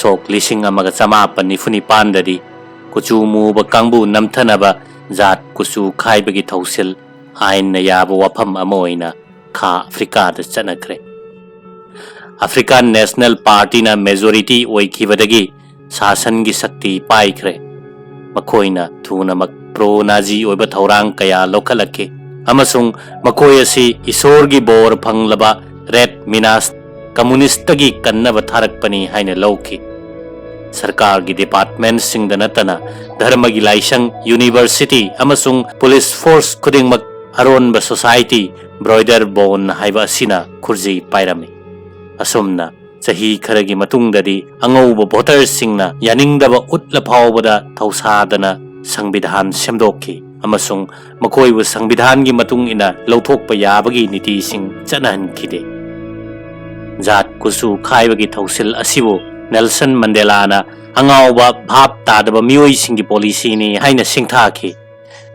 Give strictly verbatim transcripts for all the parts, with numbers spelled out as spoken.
ꯁꯣꯛ ꯂꯤꯁꯤꯡ ꯑꯃꯒ ꯆꯃꯥꯄꯟ ꯅꯤꯐꯨ ꯅꯤꯄꯥꯟꯗꯗꯤ ꯀꯨꯆꯨ ꯃꯨꯕ ꯀꯥꯡꯕꯨ ꯅꯝꯊꯅꯕ ꯖꯥꯠ ꯀꯨꯆꯨ ꯈꯥꯏꯕꯒꯤ ꯊꯧꯁꯤꯜ ꯑꯥꯏꯟꯅ ꯌꯥꯕ ꯋꯥꯐꯝ ꯑꯃ ꯑꯣꯏꯅ ꯈꯥ ꯑꯐ꯭ꯔꯤꯀꯥꯗ ꯆꯠꯅꯈ꯭ꯔꯦ꯫ ꯑꯐ꯭ꯔꯤꯀꯥꯟ ꯅꯦꯁꯅꯦꯜ ꯄꯥꯔꯇꯤꯅ ꯃꯦꯖꯣꯔꯤꯇꯤ ꯑꯣꯏꯈꯤꯕꯗꯒꯤ ꯁꯥꯁꯟꯒꯤ ꯁꯛꯇꯤ ꯄꯥꯏꯈ꯭ꯔꯦ꯫ ꯃꯈꯣꯏꯅ ꯊꯨꯅꯃꯛ ꯄ꯭ꯔꯣ ꯅꯥꯖꯤ ꯑꯣꯏꯕ ꯊꯧꯔꯥꯡ ꯀꯌꯥ ꯂꯧꯈꯠꯂꯛꯈꯤ, ꯑꯃꯁꯨꯡ ꯃꯈꯣꯏ ꯑꯁꯤ ꯏꯁꯣꯔꯒꯤ ꯕꯣꯔ ꯐꯪꯂꯕ ꯔꯦꯠ ꯃꯤꯅꯥꯁ ꯀꯝꯃꯨꯅꯤꯁꯇꯒꯤ ꯀꯟꯅꯕ ꯊꯥꯔꯛꯄꯅꯤ ꯍꯥꯏꯅ ꯂꯧꯈꯤ꯫ ꯁꯔꯀꯥꯔꯒꯤ ꯗꯤꯄꯥꯔꯠꯃꯦꯟꯠꯁꯤꯡꯗ ꯅꯠꯇꯅ ꯙꯔꯃꯒꯤ ꯂꯥꯏꯁꯪ, ꯌꯨꯅꯤꯚꯔꯁꯤꯇꯤ ꯑꯃꯁꯨꯡ ꯄꯨꯂꯤꯁ ꯐꯣꯔꯁ ꯈꯨꯗꯤꯡꯃꯛ ꯑꯔꯣꯟꯕ ꯁꯣꯁꯥꯏꯇꯤ ꯕ꯭ꯔꯣꯏꯗꯔ ꯕꯣꯟ ꯍꯥꯏꯕ ꯑꯁꯤꯅ ꯈꯨꯔꯖꯤ ꯄꯥꯏꯔꯝꯃꯤ꯫ ꯑꯁꯨꯝꯅ ꯆꯍꯤ ꯈꯔꯒꯤ ꯃꯇꯨꯡꯗꯗꯤ ꯑꯉꯧꯕ ꯚꯣꯇꯔꯁꯤꯡꯅ ꯌꯥꯅꯤꯡꯗꯕ ꯎꯠꯂ ꯐꯥꯎꯕꯗ ꯊꯧꯁꯥꯗꯅ ꯁꯪꯕꯤꯙꯥꯟ ꯁꯦꯝꯗꯣꯛꯈꯤ ꯑꯃꯁꯨꯡ ꯃꯈꯣꯏꯕꯨ ꯁꯪꯕꯤꯙꯥꯟꯒꯤ ꯃꯇꯨꯡ ꯏꯟꯅ ꯂꯧꯊꯣꯛꯄ ꯌꯥꯕꯒꯤ ꯅꯤꯇꯤꯁꯤꯡ ꯆꯠꯅꯍꯟꯈꯤꯗꯦ꯫ ꯖꯥꯠ ꯀꯨꯆꯨ ꯈꯥꯏꯕꯒꯤ ꯊꯧꯁꯤꯜ ꯑꯁꯤꯕꯨ ꯅꯦꯜꯁꯟ ꯃꯟꯗꯦꯂꯥꯅ ꯑꯉꯥꯎꯕ, ꯚꯥꯞ ꯇꯥꯗꯕ ꯃꯤꯑꯣꯏꯁꯤꯡꯒꯤ ꯄꯣꯂꯤꯁꯤꯅꯤ ꯍꯥꯏꯅ ꯁꯤꯡꯊꯥꯈꯤ꯫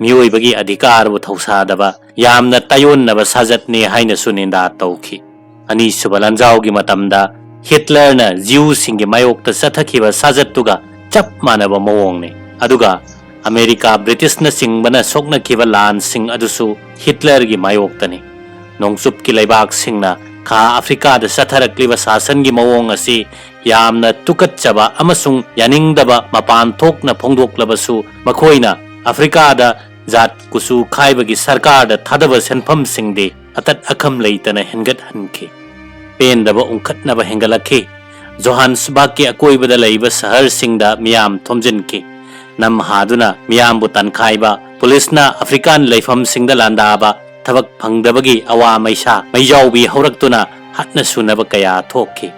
ꯃꯤꯑꯣꯏꯕꯒꯤ ꯑꯙꯤꯀꯥꯔꯕꯨ ꯊꯧꯁꯥꯗꯕ, ꯌꯥꯝꯅ ꯇꯥꯏꯑꯣꯟꯅꯕ ꯁꯥꯖꯠꯅꯤ ꯍꯥꯏꯅꯁꯨ ꯅꯤꯟꯗꯥ ꯇꯧꯈꯤ꯫ ꯑꯅꯤꯁꯨꯕ ꯂꯥꯟꯖꯥꯎꯒꯤ ꯃꯇꯝꯗ ꯍꯤꯠꯂꯔꯅ ꯖꯤꯎꯁꯤꯡꯒꯤ ꯃꯥꯌꯣꯛꯇ ꯆꯠꯊꯈꯤꯕ ꯁꯥꯖꯠꯇꯨꯒ ꯆꯞ ꯃꯥꯟꯅꯕ ꯃꯑꯣꯡꯅꯤ꯫ ꯑꯗꯨꯒ ꯑꯃꯦꯔꯤꯀꯥ ꯕ꯭ꯔꯤꯇꯤꯁꯅꯆꯤꯡꯕꯅ ꯁꯣꯛꯅꯈꯤꯕ ꯂꯥꯟꯁꯤꯡ ꯑꯗꯨꯁꯨ ꯍꯤꯠꯂꯔꯒꯤ ꯃꯥꯌꯣꯛꯇꯅꯤ꯫ ꯅꯣꯡꯆꯨꯞꯀꯤ ꯂꯩꯕꯥꯛꯁꯤꯡꯅ ꯈꯥ ꯑꯐ꯭ꯔꯤꯀꯥꯗ ꯆꯠꯊꯔꯛꯂꯤꯕ ꯁꯥꯁꯟꯒꯤ ꯃꯑꯣꯡ ꯑꯁꯤ ꯌꯥꯝꯅ ꯇꯨꯀꯠꯆꯕ ꯑꯃꯁꯨꯡ ꯌꯥꯅꯤꯡꯗꯕ ꯃꯄꯥꯟ ꯊꯣꯛꯅ ꯐꯣꯡꯗꯣꯛꯂꯕꯁꯨ, ꯃꯈꯣꯏꯅ ꯑꯐ꯭ꯔꯤꯀꯥꯗ ꯖꯥꯠ ꯀꯨꯆꯨ ꯈꯥꯏꯕꯒꯤ ꯁꯔꯀꯥꯔꯗ ꯊꯥꯗꯕ ꯁꯦꯟꯐꯝꯁꯤꯡꯗꯤ ꯑꯇꯠ ꯑꯈꯝ ꯂꯩꯇꯅ ꯍꯦꯟꯒꯠꯍꯟꯈꯤ꯫ ꯄꯦꯟꯗꯕ ꯎꯪꯈꯠꯅꯕ ꯍꯦꯟꯒꯠꯂꯛꯈꯤ꯫ ꯖꯣꯍꯥꯟꯁꯕꯔꯒꯀꯤ ꯑꯀꯣꯏꯕꯗ ꯂꯩꯕ ꯁꯍꯔꯁꯤꯡꯗ ꯃꯤꯌꯥꯝ ꯊꯣꯝꯖꯤꯟꯈꯤ꯫ ꯅꯝꯍꯥꯗꯨꯅ ꯃꯤꯌꯥꯝꯕꯨ ꯇꯥꯟꯈꯥꯏꯕ, ꯄꯨꯂꯤꯁꯅ ꯑꯐ꯭ꯔꯤꯀꯥꯟ ꯂꯩꯐꯝꯁꯤꯡꯗ ꯂꯥꯟꯗꯥꯕ, ꯊꯕꯛ ꯐꯪꯗꯕꯒꯤ ꯑꯋꯥ ꯃꯩꯁꯥ ꯃꯩꯖꯥꯎꯕꯤ ꯍꯧꯔꯛꯇꯨꯅ ꯍꯥꯠꯅ ꯁꯨꯅꯕ ꯀꯌꯥ ꯊꯣꯛꯈꯤ꯫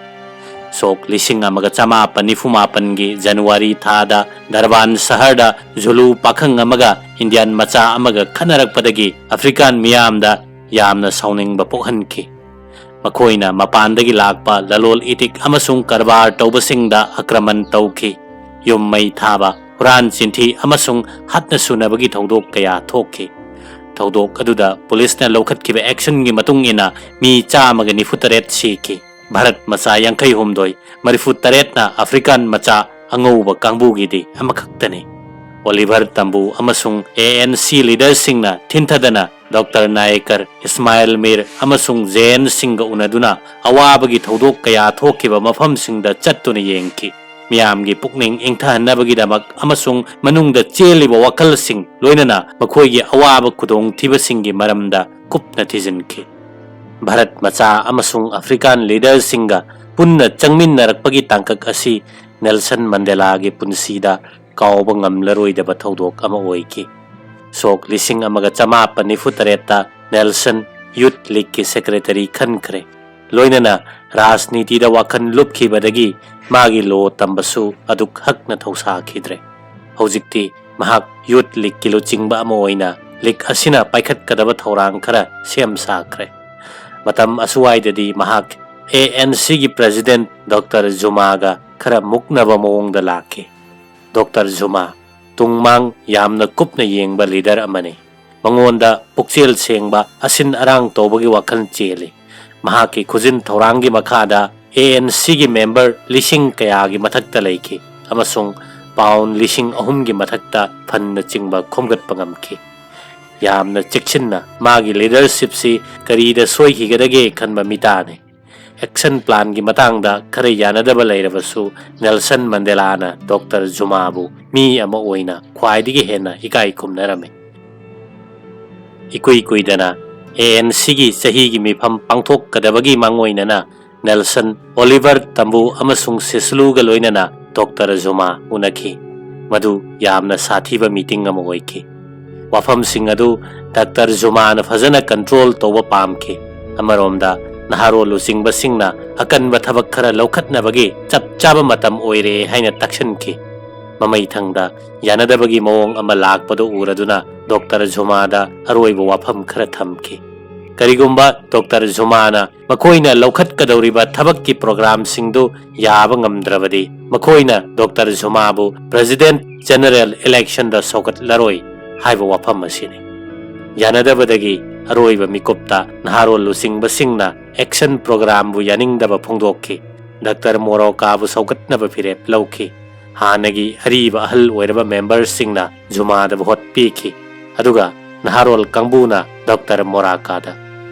ꯁꯣꯛ ꯂꯤꯁꯤꯡ ꯑꯃꯒ ꯆꯃꯥꯄꯟ ꯅꯤꯐꯨ ꯃꯥꯄꯟꯒꯤ ꯖꯅꯋꯥꯔꯤ ꯊꯥꯗ ꯗꯔꯕꯥꯟ ꯁꯍꯔꯗ ꯖꯨꯂꯨ ꯄꯥꯈꯪ ꯑꯃꯒ ꯏꯟꯗꯤꯌꯥꯟ ꯃꯆꯥ ꯑꯃꯒ ꯈꯠꯅꯔꯛꯄꯗꯒꯤ ꯑꯐ꯭ꯔꯤꯀꯥꯟ ꯃꯤꯌꯥꯝꯗ ꯌꯥꯝꯅ ꯁꯥꯎꯅꯤꯡꯕ ꯄꯣꯛꯍꯟꯈꯤ꯫ ꯃꯈꯣꯏꯅ ꯃꯄꯥꯟꯗꯒꯤ ꯂꯥꯛꯄ ꯂꯂꯣꯜ ꯏꯇꯤꯛ ꯑꯃꯁꯨꯡ ꯀꯔꯕꯥꯔ ꯇꯧꯕꯁꯤꯡꯗ ꯑꯥꯀ꯭ꯔꯃꯟ ꯇꯧꯈꯤ꯫ ꯌꯨꯝ ꯃꯩ ꯊꯥꯕ, ꯍꯨꯔꯥꯟ ꯆꯤꯟꯊꯤ ꯑꯃꯁꯨꯡ ꯍꯥꯠꯅ ꯁꯨꯅꯕꯒꯤ ꯊꯧꯗꯣꯛ ꯀꯌꯥ ꯊꯣꯛꯈꯤ꯫ ꯊꯧꯗꯣꯛ ꯑꯗꯨꯗ ꯄꯨꯂꯤꯁꯅ ꯂꯧꯈꯠꯈꯤꯕ ꯑꯦꯛꯁꯟꯒꯤ ꯃꯇꯨꯡ ꯏꯟꯅ ꯃꯤ ꯆꯥꯝꯃꯒ ꯅꯤꯐꯨ ꯇꯔꯦꯠ ꯁꯤꯈꯤ꯫ ꯚꯥꯔꯠ ꯃꯆꯥ ꯌꯥꯡꯈꯩ ꯍꯨꯝꯗꯣꯏ, ꯃꯔꯤꯐꯨ ꯇꯔꯦꯠꯅ ꯑꯐ꯭ꯔꯤꯀꯥꯟ ꯃꯆꯥ ꯑꯉꯧꯕ ꯀꯥꯡꯕꯨꯒꯤꯗꯤ ꯑꯃꯈꯛꯇꯅꯤ꯫ ꯑꯣꯂꯤꯚꯔ ꯇꯝꯕꯨ ꯑꯃꯁꯨꯡ A N C leaderꯁꯤꯡꯅ ꯊꯤꯟꯊꯗꯅ ꯗꯣꯛꯇꯔ ꯅꯥꯌꯦꯀꯔ, ꯏꯁꯃꯥꯏꯜ ꯃꯤꯔ ꯑꯃꯁꯨꯡ ꯖꯦꯟꯁꯤꯡꯒ ꯎꯅꯗꯨꯅ ꯑꯋꯥꯕꯒꯤ ꯊꯧꯗꯣꯛ ꯀꯌꯥ ꯊꯣꯛꯈꯤꯕ ꯃꯐꯝꯁꯤꯡꯗ ꯆꯠꯇꯨꯅ ꯌꯦꯡꯈꯤ꯫ ꯃꯤꯌꯥꯝꯒꯤ ꯄꯨꯛꯅꯤꯡ ꯏꯪꯊꯍꯟꯅꯕꯒꯤꯗꯃꯛ ꯑꯃꯁꯨꯡ ꯃꯅꯨꯡꯗ ꯆꯦꯜꯂꯤꯕ ꯋꯥꯈꯜꯁꯤꯡ, ꯂꯣꯏꯅꯅ ꯃꯈꯣꯏꯒꯤ ꯑꯋꯥꯕ ꯈꯨꯗꯣꯡꯊꯤꯕꯁꯤꯡꯒꯤ ꯃꯔꯝꯗ ꯀꯨꯞꯅ ꯊꯤꯖꯤꯟꯈꯤ꯫ ꯚꯥꯔꯠ ꯃꯆꯥ ꯑꯃꯁꯨꯡ ꯑꯐ꯭ꯔꯤꯀꯥꯟ leaderꯁꯤꯡꯒ ꯄꯨꯟꯅ ꯆꯪꯃꯤꯟꯅꯔꯛꯄꯒꯤ ꯇꯥꯡꯀꯛ ꯑꯁꯤ ꯅꯦꯜꯁꯟ ꯃꯟꯗꯦꯂꯥꯒꯤ ꯄꯨꯟꯁꯤꯗ ꯀꯥꯎꯕ ꯉꯝꯂꯔꯣꯏꯗꯕ ꯊꯧꯗꯣꯛ ꯑꯃ ꯑꯣꯏꯈꯤ꯫ ꯁꯣꯛ ꯂꯤꯁꯤꯡ ꯑꯃꯒ ꯆꯃꯥꯄꯟ ꯅꯤꯐꯨ ꯇꯔꯦꯠꯇ ꯅꯦꯜꯁꯟ ꯌꯨꯊ ꯂꯤꯒꯀꯤ secretary ꯈꯟꯈ꯭ꯔꯦ꯫ ꯂꯣꯏꯅꯅ ꯔꯥꯖꯅꯤꯇꯤꯗ ꯋꯥꯈꯜ ꯂꯨꯞꯈꯤꯕꯗꯒꯤ ꯃꯥꯒꯤ law ꯇꯝꯕꯁꯨ ꯑꯗꯨꯛ ꯍꯛꯅ ꯊꯧꯁꯥꯈꯤꯗ꯭ꯔꯦ꯫ ꯍꯧꯖꯤꯛꯇꯤ ꯃꯍꯥꯛ ꯌꯨꯊ ꯂꯤꯒꯀꯤ ꯂꯨꯆꯤꯡꯕ ꯑꯃ ꯑꯣꯏꯅ ꯂꯤꯒ ꯑꯁꯤꯅ ꯄꯥꯏꯈꯠꯀꯗꯕ ꯊꯧꯔꯥꯡ ꯈꯔ ꯁꯦꯝ ꯁꯥꯈ꯭ꯔꯦ꯫ ꯃꯇꯝ ꯑꯁꯨꯋꯥꯏꯗꯗꯤ ꯃꯍꯥꯛ A N Cꯒꯤ president ꯗꯣꯛꯇꯔ ꯖꯨꯃꯥꯒ ꯈꯔ ꯃꯨꯛꯅꯕ ꯃꯑꯣꯡꯗ ꯂꯥꯛꯈꯤ꯫ ꯗꯣꯛꯇꯔ ꯖꯨꯃꯥ ꯇꯨꯡꯃꯥꯡ ꯌꯥꯝꯅ ꯀꯨꯞꯅ ꯌꯦꯡꯕ leader ꯑꯃꯅꯤ꯫ ꯃꯉꯣꯟꯗ ꯄꯨꯛꯆꯦꯜ ꯁꯦꯡꯕ, ꯑꯁꯤꯟ ꯑꯔꯥꯡ ꯇꯧꯕꯒꯤ ꯋꯥꯈꯜ ꯆꯦꯜꯂꯤ꯫ ꯃꯍꯥꯛꯀꯤ ꯈꯨꯖꯤꯟ ꯊꯧꯔꯥꯡꯒꯤ ꯃꯈꯥꯗ A N Cꯒꯤ member ꯂꯤꯁꯤꯡ ꯀꯌꯥꯒꯤ ꯃꯊꯛꯇ ꯂꯩꯈꯤ ꯑꯃꯁꯨꯡ pound ꯂꯤꯁꯤꯡ ꯑꯍꯨꯝꯒꯤ ꯃꯊꯛꯇ fundꯅꯆꯤꯡꯕ ꯈꯣꯝꯒꯠꯄ ꯉꯝꯈꯤ꯫ ꯌꯥꯝꯅ ꯆꯦꯛꯁꯤꯟꯅ ꯃꯥꯒꯤ leadershipꯁꯤ ꯀꯔꯤꯗ ꯁꯣꯏꯈꯤꯒꯗꯒꯦ ꯈꯟꯕ ꯃꯤꯇꯥꯅꯤ꯫ Action planꯒꯤ ꯃꯇꯥꯡꯗ ꯈꯔ ꯌꯥꯅꯗꯕ ꯂꯩꯔꯕꯁꯨ, ꯅꯦꯜꯁꯟ ꯃꯟꯗꯦꯂꯥꯅ ꯗꯣꯛꯇꯔ ꯖꯨꯃꯥꯕꯨ ꯃꯤ ꯑꯃ ꯑꯣꯏꯅ ꯈ꯭ꯋꯥꯏꯗꯒꯤ ꯍꯦꯟꯅ ꯏꯀꯥꯏ ꯈꯨꯝꯅꯔꯝꯃꯤ꯫ ꯏꯀꯨꯏ ꯀꯨꯏꯗꯅ A N Cꯒꯤ ꯆꯍꯤꯒꯤ ꯃꯤꯐꯝ ꯄꯥꯡꯊꯣꯛꯀꯗꯕꯒꯤ ꯃꯥꯡꯑꯣꯏꯅꯅ ꯅꯦꯜꯁꯟ, ꯑꯣꯂꯤꯚꯔ ꯇꯝꯕꯨ ꯑꯃꯁꯨꯡ ꯁꯤꯁꯂꯨꯒ ꯂꯣꯏꯅꯅ ꯗꯣꯛꯇꯔ ꯖꯨꯃꯥ ꯎꯅꯈꯤ꯫ ꯃꯗꯨ ꯌꯥꯝꯅ ꯁꯥꯊꯤꯕ meeting ꯑꯃ ꯑꯣꯏꯈꯤ꯫ ꯋꯥꯐꯝꯁꯤꯡ ꯑꯗꯨ ꯗꯥꯛꯇꯔ ꯖꯨꯃꯥꯅ ꯐꯖꯅ control ꯇꯧꯕ ꯄꯥꯝꯈꯤ꯫ ꯑꯃꯔꯣꯝꯗ, ꯅꯍꯥꯔꯣꯜ ꯂꯨꯆꯤꯡꯕꯁꯤꯡꯅ ꯑꯀꯟꯕ ꯊꯕꯛ ꯈꯔ ꯂꯧꯈꯠꯅꯕꯒꯤ ꯆꯞ ꯆꯥꯕ ꯃꯇꯝ ꯑꯣꯏꯔꯦ ꯍꯥꯏꯅ ꯇꯛꯁꯤꯟꯈꯤ꯫ ꯃꯃꯩꯊꯪꯗ ꯌꯥꯅꯗꯕꯒꯤ ꯃꯑꯣꯡ ꯑꯃ ꯂꯥꯛꯄꯗꯨ ꯎꯔꯗꯨꯅ ꯗꯣꯛꯇꯔ ꯖꯨꯃꯥꯗ ꯑꯔꯣꯏꯕ ꯋꯥꯐꯝ ꯈꯔ ꯊꯝꯈꯤ꯫ ꯀꯔꯤꯒꯨꯝꯕ ꯗꯣꯛꯇꯔ ꯖꯨꯃꯥꯅ ꯃꯈꯣꯏꯅ ꯂꯧꯈꯠꯀꯗꯧꯔꯤꯕ ꯊꯕꯛꯀꯤ programꯁꯤꯡꯗꯨ ꯌꯥꯕ ꯉꯝꯗ꯭ꯔꯕꯗꯤ, ꯃꯈꯣꯏꯅ ꯗꯣꯛꯇꯔ ꯖꯨꯃꯥꯕꯨ President General Electionꯗ ꯁꯧꯒꯠꯂꯔꯣꯏ ꯍꯥꯏꯕ ꯋꯥꯐꯝ ꯑꯁꯤꯅꯤ꯫ ꯌꯥꯅꯗꯕꯗꯒꯤ ꯑꯔꯣꯏꯕ ꯃꯤꯀꯨꯞꯇ ꯅꯍꯥꯔꯣꯜ ꯂꯨꯆꯤꯡꯕꯁꯤꯡꯅ action programꯕꯨ ꯌꯥꯅꯤꯡꯗꯕ ꯐꯣꯡꯗꯣꯛꯈꯤ꯫ ꯗꯥꯛꯇꯔ ꯃꯣꯔꯣꯀꯥꯕꯨ ꯁꯧꯒꯠꯅꯕ ꯐꯤꯔꯦꯞ ꯂꯧꯈꯤ꯫ ꯍꯥꯟꯅꯒꯤ ꯑꯔꯤꯕ ꯑꯍꯜ ꯑꯣꯏꯔꯕ memberꯁꯤꯡꯅ ꯖꯨꯃꯥꯗ vote ꯄꯤꯈꯤ꯫ ꯑꯗꯨꯒ ꯅꯍꯥꯔꯣꯜ ꯀꯥꯡꯕꯨꯅ ꯗꯥꯛꯇꯔ ꯃꯣꯔꯥꯀꯥꯗ꯫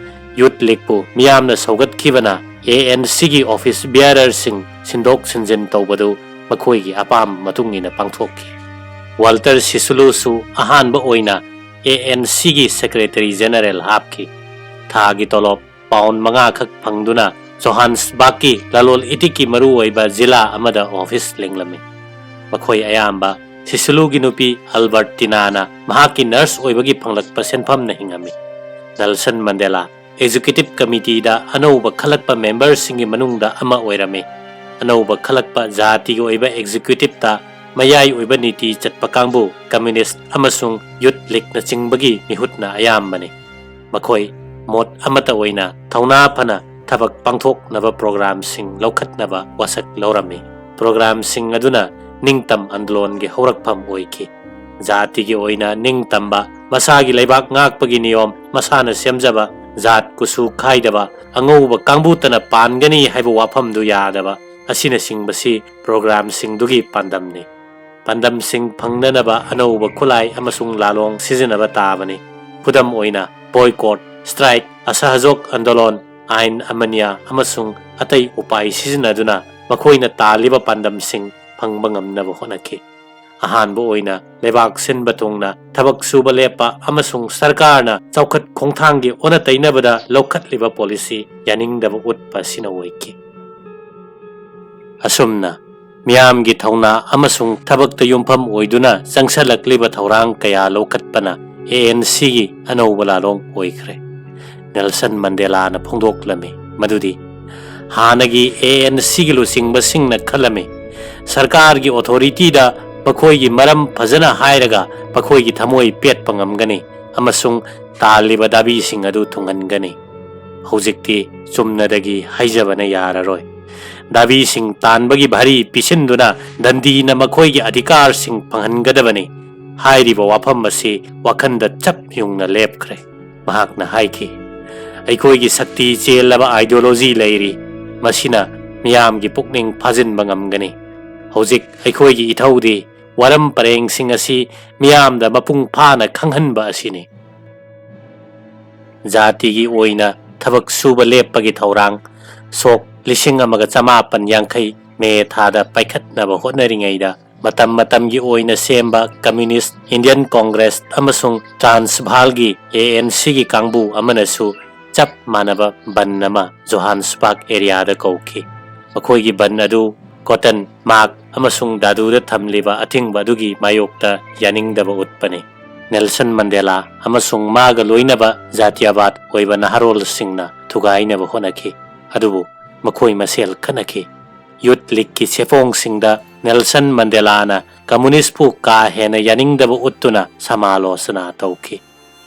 Youth Leagueꯄꯨ ꯃꯤꯌꯥꯝꯅ ꯁꯧꯒꯠꯈꯤꯕꯅ ANCꯒꯤ office bearerꯁꯤꯡ ꯁꯤꯟꯗꯣꯛ ꯁꯤꯟꯖꯤꯟ ꯇꯧꯕꯗꯨ ꯃꯈꯣꯏꯒꯤ ꯑꯄꯥꯝꯕ ꯃꯇꯨꯡ ꯏꯟꯅ ꯄꯥꯡꯊꯣꯛꯈꯤ꯫ ꯋꯥꯜꯇꯔ ꯁꯤꯁꯨꯂꯨꯁꯨ ꯑꯍꯥꯟꯕ ꯑꯣꯏꯅ ANCꯒꯤ Secretary General ꯍꯥꯞꯈꯤ꯫ ꯊꯥꯒꯤ ꯇꯣꯂꯣꯞ pound ꯃꯉꯥ ꯈꯛ ꯐꯪꯗꯨꯅ ꯖꯣꯍꯥꯟꯁꯕꯔꯒꯀꯤ ꯂꯂꯣꯜ ꯏꯇꯤꯛꯀꯤ ꯃꯔꯨꯑꯣꯏꯕ ꯖꯤꯂꯥ ꯑꯃꯗ office ꯂꯤꯡꯂꯝꯃꯤ꯫ ꯃꯈꯣꯏ ꯑꯌꯥꯝꯕ ꯁꯤꯁꯨꯂꯨꯒꯤ ꯅꯨꯄꯤ ꯑꯜꯕꯔꯇꯤꯅꯥꯅ ꯃꯍꯥꯛꯀꯤ nurse ꯑꯣꯏꯕꯒꯤ ꯐꯪꯂꯛꯄ ꯁꯦꯟꯐꯝꯅ ꯍꯤꯡꯉꯝꯃꯤ꯫ ꯅꯦꯜꯁꯟ ꯃꯟꯗꯦꯂꯥ Executive Committeeꯗ ꯑꯅꯧꯕ ꯈꯜꯂꯛꯄ memberꯁꯤꯡꯒꯤ ꯃꯅꯨꯡꯗ ꯑꯃ ꯑꯣꯏꯔꯝꯃꯤ꯫ ꯑꯅꯧꯕ ꯈꯜꯂꯛꯄ ꯖꯥꯇꯤꯒꯤ ꯑꯣꯏꯕ executiveꯇ ꯃꯌꯥꯏ ꯑꯣꯏꯕ ꯅꯤꯇꯤ ꯆꯠꯄ ꯀꯥꯡꯕꯨ, communist ꯑꯃꯁꯨꯡ Youth Leagueꯅꯆꯤꯡꯕꯒꯤ ꯃꯤꯍꯨꯠꯅ ꯑꯌꯥꯝꯕꯅꯤ꯫ ꯃꯈꯣꯏ ꯃꯣꯠ ꯑꯃꯠꯇ ꯑꯣꯏꯅ ꯊꯧꯅꯥ ꯐꯅ ꯊꯕꯛ ꯄꯥꯡꯊꯣꯛꯅꯕ programꯁꯤꯡ ꯂꯧꯈꯠꯅꯕ ꯋꯥꯁꯛ ꯂꯧꯔꯝꯃꯤ꯫ Programꯁꯤꯡ ꯑꯗꯨꯅ ꯅꯤꯡꯇꯝ ꯑꯟꯗꯣꯂꯟꯒꯤ ꯍꯧꯔꯛꯐꯝ ꯑꯣꯏꯈꯤ꯫ ꯖꯥꯇꯤꯒꯤ ꯑꯣꯏꯅ ꯅꯤꯡꯇꯝꯕ, ꯃꯁꯥꯒꯤ ꯂꯩꯕꯥꯛ ꯉꯥꯛꯄꯒꯤ ꯅꯤꯌꯣꯝ, ꯃꯁꯥꯅ ꯁꯦꯝꯖꯕ, ꯖꯥꯠ ꯀꯨꯆꯨ ꯈꯥꯏꯗꯕ, ꯑꯉꯧꯕ ꯀꯥꯡꯕꯨꯇꯅ ꯄꯥꯟꯒꯅꯤ ꯍꯥꯏꯕ ꯋꯥꯐꯝꯗꯨ ꯌꯥꯗꯕ ꯑꯁꯤꯅꯆꯤꯡꯕꯁꯤ programꯁꯤꯡꯗꯨꯒꯤ ꯄꯥꯟꯗꯝꯅꯤ꯫ ꯄꯥꯟꯗꯝꯁꯤꯡ ꯐꯪꯅꯅꯕ ꯑꯅꯧꯕ ꯈꯨꯠꯂꯥꯏ ꯑꯃꯁꯨꯡ ꯂꯥꯂꯣꯡ ꯁꯤꯖꯤꯟꯅꯕ ꯇꯥꯕꯅꯤ꯫ ꯈꯨꯗꯝ ꯑꯣꯏꯅ, boycott, strike, ꯑꯁꯍꯖꯣꯛ ꯑꯟꯗꯣꯂꯟ, ꯑꯥꯏꯟ ꯑꯃꯅꯤꯌꯥ ꯑꯃꯁꯨꯡ ꯑꯇꯩ ꯎꯄꯥꯏ ꯁꯤꯖꯤꯟꯅꯗꯨꯅ ꯃꯈꯣꯏꯅ ꯇꯥꯜꯂꯤꯕ ꯄꯥꯟꯗꯝꯁꯤꯡ ꯐꯪꯕ ꯉꯝꯅꯕ ꯍꯣꯠꯅꯈꯤ꯫ ꯑꯍꯥꯟꯕ ꯑꯣꯏꯅ ꯂꯩꯕꯥꯛ ꯁꯤꯟꯕ ꯊꯨꯡꯅ ꯊꯕꯛ ꯁꯨꯕ ꯂꯦꯞꯄ ꯑꯃꯁꯨꯡ ꯁꯔꯀꯥꯔꯅ ꯆꯥꯎꯈꯠ ꯈꯣꯡꯊꯥꯡꯒꯤ ꯑꯣꯟꯅ ꯇꯩꯅꯕꯗ ꯂꯧꯈꯠꯂꯤꯕ policy ꯌꯥꯅꯤꯡꯗꯕ ꯎꯠꯄ ꯑꯁꯤꯅ ꯑꯣꯏꯈꯤ꯫ ꯑꯁꯨꯝꯅ ꯃꯤꯌꯥꯝꯒꯤ ꯊꯧꯅꯥ ꯑꯃꯁꯨꯡ ꯊꯕꯛꯇ ꯌꯨꯝꯐꯝ ꯑꯣꯏꯗꯨꯅ ꯆꯪꯁꯜꯂꯛꯂꯤꯕ ꯊꯧꯔꯥꯡ ꯀꯌꯥ ꯂꯧꯈꯠꯄꯅ ANCꯒꯤ ꯑꯅꯧꯕ ꯂꯥꯂꯣꯡ ꯑꯣꯏꯈ꯭ꯔꯦ꯫ ꯅꯦꯜꯁꯟ ꯃꯟꯗꯦꯂꯥꯅ ꯐꯣꯡꯗꯣꯛꯂꯝꯃꯤ ꯃꯗꯨꯗꯤ ꯍꯥꯟꯅꯒꯤ ANCꯒꯤ ꯂꯨꯆꯤꯡꯕꯁꯤꯡꯅ ꯈꯜꯂꯝꯃꯤ, ꯁꯔꯀꯥꯔꯒꯤ authorityꯗ ꯃꯈꯣꯏꯒꯤ ꯃꯔꯝ ꯐꯖꯅ ꯍꯥꯏꯔꯒ ꯃꯈꯣꯏꯒꯤ ꯊꯃꯣꯏ ꯄꯦꯠꯄ ꯉꯝꯒꯅꯤ ꯑꯃꯁꯨꯡ ꯇꯥꯜꯂꯤꯕ ꯗꯥꯕꯤꯁꯤꯡ ꯑꯗꯨ ꯊꯨꯡꯍꯟꯒꯅꯤ꯫ ꯍꯧꯖꯤꯛꯇꯤ ꯆꯨꯝꯅꯗꯒꯤ ꯍꯥꯏꯖꯕꯅ ꯌꯥꯔꯔꯣꯏ꯫ ꯗꯥꯕꯤꯁꯤꯡ ꯇꯥꯟꯕꯒꯤ ꯚꯥꯔꯤ ꯄꯤꯁꯤꯟꯗꯨꯅ ꯗꯟꯗꯤꯅ ꯃꯈꯣꯏꯒꯤ ꯑꯙꯤꯀꯥꯔꯁꯤꯡ ꯐꯪꯍꯟꯒꯗꯕꯅꯤ꯫ ꯍꯥꯏꯔꯤꯕ ꯋꯥꯐꯝ ꯑꯁꯤ ꯋꯥꯈꯜꯗ ꯆꯞ ꯌꯨꯡꯅ ꯂꯦꯞꯈ꯭ꯔꯦ꯫ ꯃꯍꯥꯛꯅ ꯍꯥꯏꯈꯤ, "ꯑꯩꯈꯣꯏꯒꯤ ꯁꯛꯇꯤ ꯆꯦꯜꯂꯕ ideology ꯂꯩꯔꯤ, ꯃꯁꯤꯅ ꯃꯤꯌꯥꯝꯒꯤ ꯄꯨꯛꯅꯤꯡ ꯐꯥꯖꯤꯟꯕ ꯉꯝꯒꯅꯤ꯫ ꯍꯧꯖꯤꯛ ꯑꯩꯈꯣꯏꯒꯤ ꯏꯊꯧꯗꯤ ꯋꯥꯔꯝ ꯄꯔꯦꯡꯁꯤꯡ ꯑꯁꯤ ꯃꯤꯌꯥꯝꯗ ꯃꯄꯨꯡ ꯐꯥꯅ ꯈꯪꯍꯟꯕ ꯑꯁꯤꯅꯤ"꯫ ꯖꯥꯇꯤꯒꯤ ꯑꯣꯏꯅ ꯊꯕꯛ ꯁꯨꯕ ꯂꯦꯞꯄꯒꯤ ꯊꯧꯔꯥꯡ ꯁꯣꯛ ꯂꯤꯁꯤꯡ ꯑꯃꯒ ꯆꯃꯥꯄꯟ ꯌꯥꯡꯈꯩ ꯃꯦ ꯊꯥꯗ ꯄꯥꯏꯈꯠꯅꯕ ꯍꯣꯠꯅꯔꯤꯉꯩꯗ, ꯃꯇꯝ ꯃꯇꯝꯒꯤ ꯑꯣꯏꯅ ꯁꯦꯝꯕ Communist Indian Congress ꯑꯃꯁꯨꯡ ꯇ꯭ꯔꯥꯟꯁꯚꯥꯜꯒꯤ ꯑꯦ ꯑꯦꯟ ꯁꯤꯒꯤ ꯀꯥꯡꯕꯨ ꯑꯃꯅꯁꯨ ꯆꯞ ꯃꯥꯟꯅꯕ ꯕꯟ ꯑꯃ ꯖꯣꯍꯥꯟꯁꯕꯔꯒ ꯑꯦꯔꯤꯌꯥꯗ ꯀꯧꯈꯤ꯫ ꯃꯈꯣꯏꯒꯤ ꯕꯟ ꯑꯗꯨ ꯀꯣꯇꯟ, ꯃꯥꯛ ꯑꯃꯁꯨꯡ ꯗꯥꯗꯨꯗ ꯊꯝꯂꯤꯕ ꯑꯊꯤꯡꯕ ꯑꯗꯨꯒꯤ ꯃꯥꯌꯣꯛꯇ ꯌꯥꯅꯤꯡꯗꯕ ꯎꯠꯄꯅꯤ꯫ ꯅꯦꯜꯁꯟ ꯃꯟꯗꯦꯂꯥ ꯑꯃꯁꯨꯡ ꯃꯥꯒ ꯂꯣꯏꯅꯕ ꯖꯥꯇꯤꯌꯥꯕꯥꯗ ꯑꯣꯏꯕ ꯅꯍꯥꯔꯣꯜꯁꯤꯡꯅ ꯊꯨꯒꯥꯏꯅꯕ ꯍꯣꯠꯅꯈꯤ, ꯑꯗꯨꯕꯨ ꯃꯈꯣꯏ ꯃꯁꯦꯜ ꯈꯠꯅꯈꯤ꯫ ꯌꯨꯊ ꯂꯤꯒꯀꯤ ꯁꯦꯐꯣꯡꯁꯤꯡꯗ ꯅꯦꯜꯁꯟ ꯃꯟꯗꯦꯂꯥꯅ ꯀꯝꯃꯨꯅꯤꯁ꯭ꯠꯄꯨ ꯀꯥ ꯍꯦꯟꯅ ꯌꯥꯅꯤꯡꯗꯕ ꯎꯠꯇꯨꯅ ꯁꯃꯥꯂꯣꯆꯅꯥ ꯇꯧꯈꯤ꯫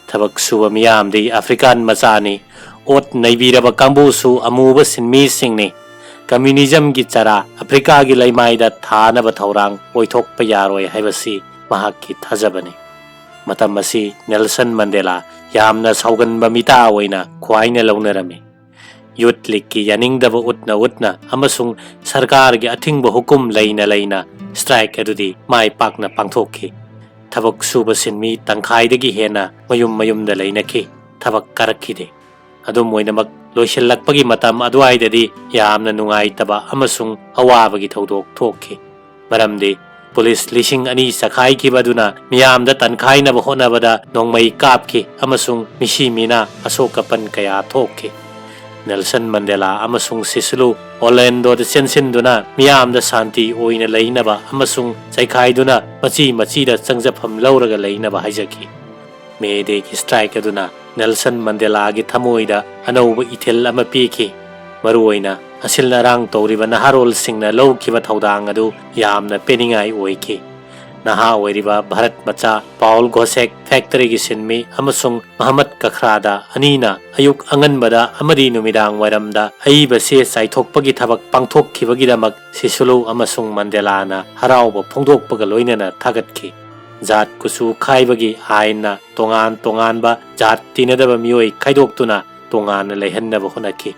ꯊꯕꯛ ꯁꯨꯕ ꯃꯤꯌꯥꯝꯗꯤ ꯑꯐ꯭ꯔꯤꯀꯥꯟ ꯃꯆꯥꯅꯤ, ꯑꯣꯠ ꯅꯩꯕꯤꯔꯕ ꯀꯥꯡꯕꯨꯁꯨ ꯑꯃꯨꯕ ꯁꯤꯟꯃꯤꯁꯤꯡꯅꯤ, ꯀꯝꯃ꯭ꯌꯨꯅꯤꯖꯝꯒꯤ ꯆꯔꯥ ꯑꯐ꯭ꯔꯤꯀꯥꯒꯤ ꯂꯩꯃꯥꯏꯗ ꯊꯥꯅꯕ ꯊꯧꯔꯥꯡ ꯑꯣꯏꯊꯣꯛꯄ ꯌꯥꯔꯣꯏ ꯍꯥꯏꯕꯁꯤ ꯃꯍꯥꯛꯀꯤ ꯊꯥꯖꯕꯅꯤ꯫ ꯃꯇꯝ ꯑꯁꯤ ꯅꯦꯜꯁꯟ ꯃꯟꯗꯦꯂꯥ ꯌꯥꯝꯅ ꯁꯥꯎꯒꯟꯕ ꯃꯤꯇꯥ ꯑꯣꯏꯅ ꯈ꯭ꯋꯥꯏꯅ ꯂꯧꯅꯔꯝꯃꯤ꯫ ꯌꯨꯊ ꯂꯤꯒꯀꯤ ꯌꯥꯅꯤꯡꯗꯕ ꯎꯠꯅ ꯎꯠꯅ ꯑꯃꯁꯨꯡ ꯁꯔꯀꯥꯔꯒꯤ ꯑꯊꯤꯡꯕ ꯍꯨꯀꯨꯝ ꯂꯩꯅ ꯂꯩꯅ ꯁ꯭ꯇ꯭ꯔꯥꯏꯛ ꯑꯗꯨꯗꯤ ꯃꯥꯏ ꯄꯥꯛꯅ ꯄꯥꯡꯊꯣꯛꯈꯤ꯫ ꯊꯕꯛ ꯁꯨꯕ ꯁꯤꯟꯃꯤ ꯇꯪꯈꯥꯏꯗꯒꯤ ꯍꯦꯟꯅ ꯃꯌꯨꯝ ꯃꯌꯨꯝꯗ ꯂꯩꯅꯈꯤ, ꯊꯕꯛ ꯀꯥꯔꯛꯈꯤꯗꯦ꯫ ꯑꯗꯨꯝ ꯑꯣꯏꯅꯃꯛ, ꯂꯣꯏꯁꯤꯜꯂꯛꯄꯒꯤ ꯃꯇꯝ ꯑꯗꯨꯋꯥꯏꯗꯗꯤ ꯌꯥꯝꯅ ꯅꯨꯡꯉꯥꯏꯇꯕ ꯑꯃꯁꯨꯡ ꯑꯋꯥꯕꯒꯤ ꯊꯧꯗꯣꯛ ꯊꯣꯛꯈꯤ꯫ ꯃꯔꯝꯗꯤ ꯄꯨꯂꯤꯁ ꯂꯤꯁꯤꯡ ꯑꯅꯤ ꯆꯈꯥꯏꯈꯤꯕ ꯑꯗꯨꯅ ꯃꯤꯌꯥꯝꯗ ꯇꯟꯈꯥꯏꯅꯕ ꯍꯣꯠꯅꯕꯗ ꯅꯣꯡꯃꯩ ꯀꯥꯞꯈꯤ ꯑꯃꯁꯨꯡ ꯃꯤꯁꯤ ꯃꯤꯅꯥ, ꯑꯁꯣꯛ ꯑꯄꯟ ꯀꯌꯥ ꯊꯣꯛꯈꯤ꯫ ꯅꯦꯜꯁꯟ ꯃꯟꯗꯦꯂꯥ ꯑꯃꯁꯨꯡ ꯁꯤꯁꯨꯂꯨ ꯑꯣꯔꯂꯦꯟꯗꯣꯗ ꯆꯦꯟꯁꯤꯟꯗꯨꯅ ꯃꯤꯌꯥꯝꯗ ꯁꯥꯟꯇꯤ ꯑꯣꯏꯅ ꯂꯩꯅꯕ ꯑꯃꯁꯨꯡ ꯆꯩꯈꯥꯏꯗꯨꯅ ꯃꯆꯤ ꯃꯆꯤꯗ ꯆꯪꯖꯐꯝ ꯂꯧꯔꯒ ꯂꯩꯅꯕ ꯍꯥꯏꯖꯈꯤ꯫ ꯃꯦ ꯗꯦꯒꯤ ꯁ꯭ꯇ꯭ꯔꯥꯏꯛ ꯑꯗꯨꯅ ꯅꯦꯜꯁꯟ ꯃꯟꯗꯦꯂꯥꯒꯤ ꯊꯃꯣꯏꯗ ꯑꯅꯧꯕ ꯏꯊꯤꯜ ꯑꯃ ꯄꯤꯈꯤ꯫ ꯃꯔꯨꯑꯣꯏꯅ ꯑꯁꯤꯜ ꯑꯔꯥꯡ ꯇꯧꯔꯤꯕ ꯅꯍꯥꯔꯣꯜꯁꯤꯡꯅ ꯂꯧꯈꯤꯕ ꯊꯧꯗꯥꯡ ꯑꯗꯨ ꯌꯥꯝꯅ ꯄꯦꯟꯅꯤꯡꯉꯥꯏ ꯑꯣꯏꯈꯤ꯫ ꯅꯍꯥ ꯑꯣꯏꯔꯤꯕ ꯚꯥꯔꯠ ꯃꯆꯥ ꯄꯥꯎꯜ ꯒꯣꯁꯦꯛ, ꯐꯦꯛꯇꯔꯤꯒꯤ ꯁꯤꯟꯃꯤ, ꯑꯃꯁꯨꯡ ꯃꯍꯃꯗ ꯀꯈ꯭ꯔꯥꯗꯥ ꯑꯅꯤꯅ ꯑꯌꯨꯛ ꯑꯉꯟꯕꯗ ꯑꯃꯗꯤ ꯅꯨꯃꯤꯗꯥꯡ ꯋꯥꯏꯔꯝꯗ ꯑꯏꯕ ꯆꯦ ꯆꯥꯏꯊꯣꯛꯄꯒꯤ ꯊꯕꯛ ꯄꯥꯡꯊꯣꯛꯈꯤꯕꯒꯤꯗꯃꯛ ꯁꯤꯁꯨꯂꯨ ꯑꯃꯁꯨꯡ ꯃꯟꯗꯦꯂꯥꯅ ꯍꯔꯥꯎꯕ ꯐꯣꯡꯗꯣꯛꯄꯒ ꯂꯣꯏꯅꯅ ꯊꯥꯒꯠꯈꯤ꯫ ꯖꯥꯠ ꯀꯨꯆꯨ ꯈꯥꯏꯕꯒꯤ ꯑꯥꯏꯟꯅ ꯇꯣꯉꯥꯟ ꯇꯣꯉꯥꯟꯕ ꯖꯥꯠ ꯇꯤꯟꯅꯗꯕ ꯃꯤꯑꯣꯏ ꯈꯥꯏꯗꯣꯛꯇꯨꯅ ꯇꯣꯉꯥꯟꯅ ꯂꯩꯍꯟꯅꯕ ꯍꯣꯠꯅꯈꯤ꯫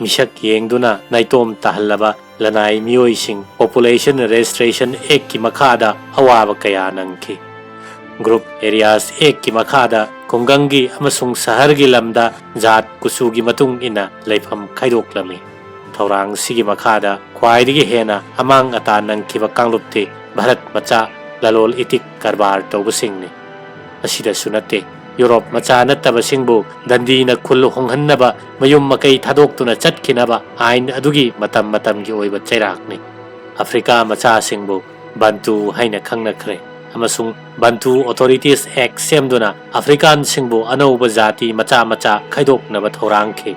ꯃꯤꯁꯛ ꯌꯦꯡꯗꯨꯅ ꯅꯥꯏꯇꯣꯝ ꯇꯥꯍꯜꯂꯕ ꯂꯅꯥꯏ ꯃꯤꯑꯣꯏꯁꯤꯡ Population Registration Actꯀꯤ ꯃꯈꯥꯗ ꯑꯋꯥꯕ ꯀꯌꯥ ꯅꯪꯈꯤ꯫ Group Areas Actꯀꯤ ꯃꯈꯥꯗ ꯈꯨꯡꯒꯪꯒꯤ ꯑꯃꯁꯨꯡ ꯁꯍꯔꯒꯤ ꯂꯝꯗ ꯖꯥꯠ ꯀꯨꯆꯨꯒꯤ ꯃꯇꯨꯡ ꯏꯟꯅ ꯂꯩꯐꯝ ꯈꯥꯏꯗꯣꯛꯂꯝꯃꯤ꯫ ꯊꯧꯔꯥꯡꯁꯤꯒꯤ ꯃꯈꯥꯗ ꯈ꯭ꯋꯥꯏꯗꯒꯤ ꯍꯦꯟꯅ ꯑꯃꯥꯡ ꯑꯇꯥ ꯅꯪꯈꯤꯕ ꯀꯥꯡꯂꯨꯞꯇꯤ ꯚꯥꯔꯠ ꯃꯆꯥ, ꯂꯂꯣꯜ ꯏꯇꯤꯛ ꯀꯔꯕꯥꯔ ꯇꯧꯕꯁꯤꯡꯅꯤ꯫ ꯑꯁꯤꯗꯁꯨ ꯅꯠꯇꯦ, ꯌꯨꯔꯣꯞ ꯃꯆꯥ ꯅꯠꯇꯕꯁꯤꯡꯕꯨ ꯗꯟꯗꯤꯅ ꯈꯨꯜ ꯍꯣꯡꯍꯟꯅꯕ, ꯃꯌꯨꯝ ꯃꯀꯩ ꯊꯥꯗꯣꯛꯇꯨꯅ ꯆꯠꯈꯤꯅꯕ ꯑꯥꯏꯟ ꯑꯗꯨꯒꯤ ꯃꯇꯝ ꯃꯇꯝꯒꯤ ꯑꯣꯏꯕ ꯆꯩꯔꯥꯛꯅꯤ꯫ ꯑꯐ꯭ꯔꯤꯀꯥ ꯃꯆꯥꯁꯤꯡꯕꯨ ꯕꯟꯇꯨ ꯍꯥꯏꯅ ꯈꯪꯅꯈ꯭ꯔꯦ ꯑꯃꯁꯨꯡ Bantu Authorities Act ꯁꯦꯝꯗꯨꯅ ꯑꯐ꯭ꯔꯤꯀꯥꯟꯁꯤꯡꯕꯨ ꯑꯅꯧꯕ ꯖꯥꯇꯤ ꯃꯆꯥ ꯃꯆꯥ ꯈꯥꯏꯗꯣꯛꯅꯕ ꯊꯧꯔꯥꯡꯈꯤ꯫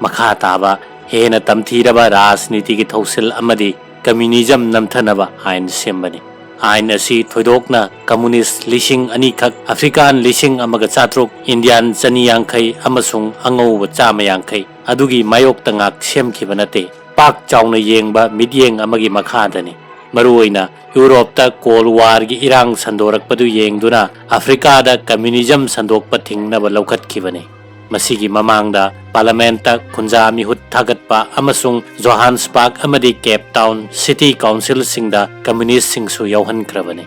ꯃꯈꯥ ꯇꯥꯕ ꯍꯦꯟꯅ ꯇꯝꯊꯤꯔꯕ ꯔꯥꯖꯅꯤꯇꯤꯒꯤ ꯊꯧꯁꯤꯜ ꯑꯃꯗꯤ ꯀꯝꯌꯨꯅꯤꯖꯝ ꯅꯝꯊꯅꯕ ꯑꯥꯏꯟ ꯁꯦꯝꯕꯅꯤ꯫ ꯑꯥꯏꯟ ꯑꯁꯤ ꯊꯣꯏꯗꯣꯛꯅ ꯀꯝꯃꯨꯅꯤꯁ ꯂꯤꯁꯤꯡ ꯑꯅꯤꯈꯛ, ꯑꯐ꯭ꯔꯤꯀꯥꯟ ꯂꯤꯁꯤꯡ ꯑꯃꯒ ꯆꯥꯇ꯭ꯔꯨꯛ, ꯏꯟꯗꯤꯌꯥꯟ ꯆꯅꯤ ꯌꯥꯡꯈꯩ ꯑꯃꯁꯨꯡ ꯑꯉꯧꯕ ꯆꯥꯝꯃ ꯌꯥꯡꯈꯩ ꯑꯗꯨꯒꯤ ꯃꯥꯌꯣꯛꯇ ꯉꯥꯛ ꯁꯦꯝꯈꯤꯕ ꯅꯠꯇꯦ꯫ ꯄꯥꯛ ꯆꯥꯎꯅ ꯌꯦꯡꯕ ꯃꯤꯠꯌꯦꯡ ꯑꯃꯒꯤ ꯃꯈꯥꯗꯅꯤ꯫ ꯃꯔꯨꯑꯣꯏꯅ ꯌꯨꯔꯣꯞꯇ Cold Warꯒꯤ ꯏꯔꯥꯡ ꯁꯟꯗꯣꯔꯛꯄꯗꯨ ꯌꯦꯡꯗꯨꯅ ꯑꯐ꯭ꯔꯤꯀꯥꯗ ꯀꯝꯃ꯭ꯌꯨꯅꯤꯖꯝ ꯁꯟꯗꯣꯛꯄ ꯊꯤꯡꯅꯕ ꯂꯧꯈꯠꯈꯤꯕꯅꯤ꯫ ꯃꯁꯤꯒꯤ ꯃꯃꯥꯡꯗ ꯄꯥꯔꯂꯤꯌꯥꯃꯦꯟꯠꯇ ꯈꯨꯟꯖꯥ ꯃꯤꯍꯨꯠ ꯊꯥꯒꯠꯄ ꯑꯃꯁꯨꯡ ꯖꯣꯍꯥꯟꯁꯕꯔꯒ ꯑꯃꯗꯤ ꯀꯦꯞ ꯇꯥꯎꯟ ꯁꯤꯇꯤ ꯀꯥꯎꯟꯁꯤꯜꯁꯤꯡꯗ ꯀꯝꯃ꯭ꯌꯨꯅꯤꯁ꯭ꯠꯁꯤꯡꯁꯨ ꯌꯥꯎꯍꯟꯈ꯭ꯔꯕꯅꯤ꯫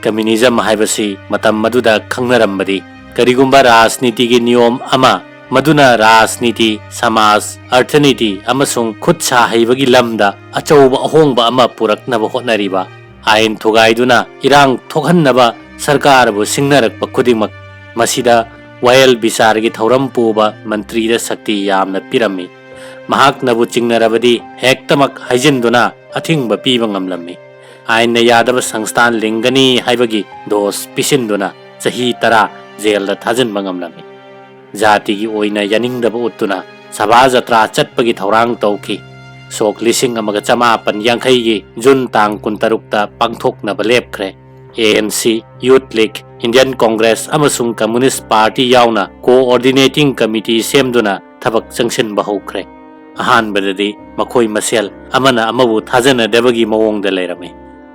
ꯀꯝꯃ꯭ꯌꯨꯅꯤꯖꯝ ꯍꯥꯏꯕꯁꯤ ꯃꯇꯝ ꯑꯗꯨꯗ ꯈꯪꯅꯔꯝꯕꯗꯤ ꯀꯔꯤꯒꯨꯝꯕ ꯔꯥꯖꯅꯤꯇꯤꯒꯤ ꯅꯤꯌꯣꯝ ꯑꯃ, ꯃꯗꯨꯅ ꯔꯥꯖꯅꯤꯇꯤ, ꯁꯃꯥꯖ, ꯑꯔꯊꯅꯤꯇꯤ ꯑꯃꯁꯨꯡ ꯈꯨꯠ ꯁꯥ ꯍꯩꯕꯒꯤ ꯂꯝꯗ ꯑꯆꯧꯕ ꯑꯍꯣꯡꯕ ꯑꯃ ꯄꯨꯔꯛꯅꯕ ꯍꯣꯠꯅꯔꯤꯕ, ꯑꯥꯏꯟ ꯊꯨꯒꯥꯏꯗꯨꯅ ꯏꯔꯥꯡ ꯊꯣꯛꯍꯟꯅꯕ ꯁꯔꯀꯥꯔꯕꯨ ꯁꯤꯡꯅꯔꯛꯄ ꯈꯨꯗꯤꯡꯃꯛ, ꯃꯁꯤꯗ ꯋꯥꯌꯦꯜ ꯕꯤꯆꯥꯔꯒꯤ ꯊꯧꯔꯝ ꯄꯨꯕ ꯃꯟꯇ꯭ꯔꯤꯗ ꯁꯛꯇꯤ ꯌꯥꯝꯅ ꯄꯤꯔꯝꯃꯤ꯫ ꯃꯍꯥꯛꯅꯕꯨ ꯆꯤꯡꯅꯔꯕꯗꯤ ꯍꯦꯛꯇꯃꯛ ꯍꯥꯏꯖꯤꯟꯗꯨꯅ ꯑꯊꯤꯡꯕ ꯄꯤꯕ ꯉꯝꯂꯝꯃꯤ꯫ ꯑꯥꯏꯟꯅ ꯌꯥꯗꯕ ꯁꯪꯁꯊꯥꯟ ꯂꯤꯡꯒꯅꯤ ꯍꯥꯏꯕꯒꯤ ꯗꯣꯁ ꯄꯤꯁꯤꯟꯗꯨꯅ ꯆꯍꯤ ꯇꯔꯥ ꯖꯦꯜꯗ ꯊꯥꯖꯤꯟꯕ ꯉꯝꯂꯝꯃꯤ꯫ ꯖꯥꯇꯤꯒꯤ ꯑꯣꯏꯅ ꯌꯥꯅꯤꯡꯗꯕ ꯎꯠꯇꯨꯅ ꯁꯚꯥ ꯖꯇ꯭ꯔꯥ ꯆꯠꯄꯒꯤ ꯊꯧꯔꯥꯡ ꯇꯧꯈꯤ꯫ ꯁꯣꯛ ꯂꯤꯁꯤꯡ ꯑꯃꯒ ꯆꯃꯥꯄꯟ ꯌꯥꯡꯈꯩꯒꯤ ꯖꯨꯟ ꯇꯥꯡ ꯀꯨꯟꯇꯔꯨꯛꯇ ꯄꯥꯡꯊꯣꯛꯅꯕ ꯂꯦꯞꯈ꯭ꯔꯦ꯫ A N C, youth league, Indian Congress ꯑꯃꯁꯨꯡ ꯀꯝꯃ꯭ꯌꯨꯅꯤꯁ꯭ꯠ ꯄꯥꯔꯇꯤ ꯌꯥꯎꯅ ꯀꯣꯑꯣꯔꯗꯤꯅꯦꯇꯤꯡ ꯀꯃꯤꯇꯤ ꯁꯦꯝꯗꯨꯅ ꯊꯕꯛ ꯆꯪꯁꯤꯟꯕ ꯍꯧꯈ꯭ꯔꯦ꯫ ꯑꯍꯥꯟꯕꯗꯗꯤ ꯃꯈꯣꯏ ꯃꯁꯦꯜ ꯑꯃꯅ ꯑꯃꯕꯨ ꯊꯥꯖꯅꯗꯕꯒꯤ ꯃꯑꯣꯡꯗ ꯂꯩꯔꯝꯃꯤ꯫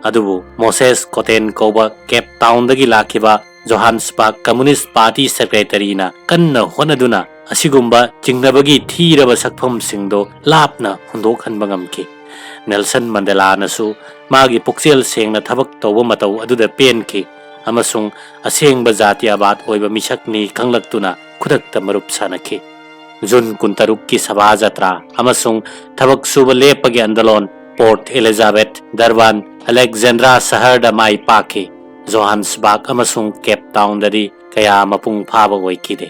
ꯑꯗꯨꯕꯨ ꯃꯣꯁꯦꯁ ꯀꯣꯇꯦꯟ ꯀꯧꯕ ꯀꯦꯞ ꯇꯥꯎꯟꯗꯒꯤ ꯂꯥꯛꯈꯤꯕ ꯖꯣꯍꯥꯟꯁꯕꯥꯔꯒ ꯀꯝꯃꯨꯅꯤꯁ꯭ꯠ ꯄꯥꯔꯇꯤ ꯁꯦꯀ꯭ꯔꯦꯇꯔꯤꯅ ꯀꯟꯅ ꯍꯣꯠꯅꯗꯨꯅ ꯑꯁꯤꯒꯨꯝꯕ ꯆꯤꯡꯅꯕꯒꯤ ꯊꯤꯔꯕ ꯁꯛꯐꯝꯁꯤꯡꯗꯨ ꯂꯥꯞꯅ ꯍꯨꯟꯗꯣꯛꯍꯟꯕ ꯉꯝꯈꯤ꯫ ꯅꯦꯜꯁꯟ ꯃꯟꯗꯦꯂꯥꯅꯁꯨ ꯃꯥꯒꯤ ꯄꯨꯛꯆꯦꯜ ꯁꯦꯡꯅ ꯊꯕꯛ ꯇꯧꯕ ꯃꯇꯧ ꯑꯗꯨꯗ ꯄꯦꯟꯈꯤ ꯑꯃꯁꯨꯡ ꯑꯁꯦꯡꯕ ꯖꯥꯇꯤꯌꯥꯕꯥꯗ ꯑꯣꯏꯕ ꯃꯤꯁꯛꯅꯤ ꯈꯪꯂꯛꯇꯨꯅ ꯈꯨꯗꯛꯇ ꯃꯔꯨꯞ ꯁꯥꯅꯈꯤ꯫ ꯖꯨꯟ ꯀꯨꯟꯇꯔꯨꯛꯀꯤ ꯁꯚꯥ ꯖꯇ꯭ꯔꯥ ꯑꯃꯁꯨꯡ ꯊꯕꯛ ꯁꯨꯕ ꯂꯦꯞꯄꯒꯤ ꯑꯟꯗꯣꯂꯣꯟ, ꯄꯣꯔꯠ ꯑꯦꯂꯤꯖꯥꯕꯦꯊ, ꯗꯔꯕꯥꯟ, ꯑꯂꯦꯛꯖꯦꯟꯗ꯭ꯔꯥ ꯁꯍꯔꯗ ꯃꯥꯏ ꯄꯥꯛꯈꯤ꯫ ꯖꯣꯍꯥꯟꯁꯕꯥꯔꯒ ꯑꯃꯁꯨꯡ ꯀꯦꯞ ꯇꯥꯎꯟꯗꯗꯤ ꯀꯌꯥ ꯃꯄꯨꯡ ꯐꯥꯕ ꯑꯣꯏꯈꯤꯗꯦ꯫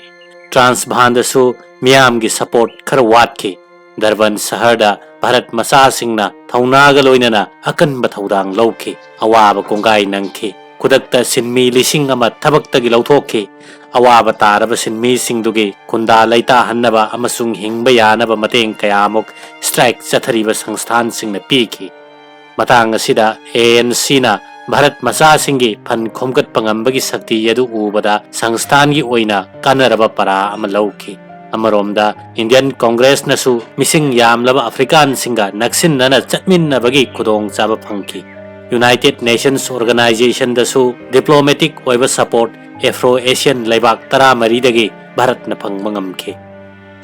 ꯇ꯭ꯔꯥꯟꯁꯚꯥꯟꯗꯁꯨ ꯃꯤꯌꯥꯝꯒꯤ ꯁꯄꯣꯔꯠ ꯈꯔ ꯋꯥꯠꯈꯤ꯫ ꯗꯔꯕꯟ ꯁꯍꯔꯗ ꯚꯥꯔꯠ ꯃꯆꯥꯁꯤꯡꯅ ꯊꯧꯅꯥꯒ ꯂꯣꯏꯅꯅ ꯑꯀꯟꯕ ꯊꯧꯗꯥꯡ ꯂꯧꯈꯤ꯫ ꯑꯋꯥꯕ ꯀꯣꯡꯒꯥꯏ ꯅꯪꯈꯤ꯫ ꯈꯨꯗꯛꯇ ꯁꯤꯟꯃꯤ ꯂꯤꯁꯤꯡ ꯑꯃ ꯊꯕꯛꯇꯒꯤ ꯂꯧꯊꯣꯛꯈꯤ꯫ ꯑꯋꯥꯕ ꯇꯥꯔꯕ ꯁꯤꯟꯃꯤꯁꯤꯡꯗꯨꯒꯤ ꯈꯨꯟꯗꯥ ꯂꯩꯇꯥꯍꯟꯅꯕ ꯑꯃꯁꯨꯡ ꯍꯤꯡꯕ ꯌꯥꯅꯕ ꯃꯇꯦꯡ ꯀꯌꯥꯃꯨꯛ ꯁ꯭ꯇ꯭ꯔꯥꯏꯛ ꯆꯠꯊꯔꯤꯕ ꯁꯪꯁꯊꯥꯟꯁꯤꯡꯅ ꯄꯤꯈꯤ꯫ ꯃꯇꯥꯡ ꯑꯁꯤꯗ ꯑꯦ ꯑꯦꯟ ꯁꯤꯅ ꯚꯥꯔꯠ ꯃꯆꯥꯁꯤꯡꯒꯤ ꯐꯟ ꯈꯣꯝꯒꯠꯄ ꯉꯝꯕꯒꯤ ꯁꯛꯇꯤ ꯑꯗꯨ ꯎꯕꯗ ꯁꯪꯁꯊꯥꯟꯒꯤ ꯑꯣꯏꯅ ꯀꯥꯟꯅꯔꯕ ꯄꯔꯥ ꯑꯃ ꯂꯧꯈꯤ꯫ ꯑꯃꯔꯣꯝꯗ ꯏꯟꯗꯤꯌꯟ ꯀꯣꯡꯒ꯭ꯔꯦꯁꯅꯁꯨ ꯃꯤꯁꯤꯡ ꯌꯥꯝꯂꯕ ꯑꯐ꯭ꯔꯤꯀꯥꯟꯁꯤꯡꯒ ꯅꯛꯁꯤꯟꯅꯅ ꯆꯠꯃꯤꯟꯅꯕꯒꯤ ꯈꯨꯗꯣꯡꯆꯥꯕ ꯐꯪꯈꯤ꯫ ꯌꯨꯅꯥꯏꯇꯦꯗ ꯅꯦꯁꯟꯁ ꯑꯣꯔꯒꯅꯥꯏꯖꯦꯁꯟꯗꯁꯨ ꯗꯤꯄ꯭ꯂꯣꯃꯦꯇꯤꯛ ꯑꯣꯏꯕ ꯁꯄꯣꯔꯠ ꯑꯦꯐ꯭ꯔꯣ ꯑꯦꯁꯤꯌꯟ ꯂꯩꯕꯥꯛ ꯇꯔꯥꯃꯔꯤꯗꯒꯤ ꯚꯥꯔꯠꯅ ꯐꯪꯕ ꯉꯝꯈꯤ꯫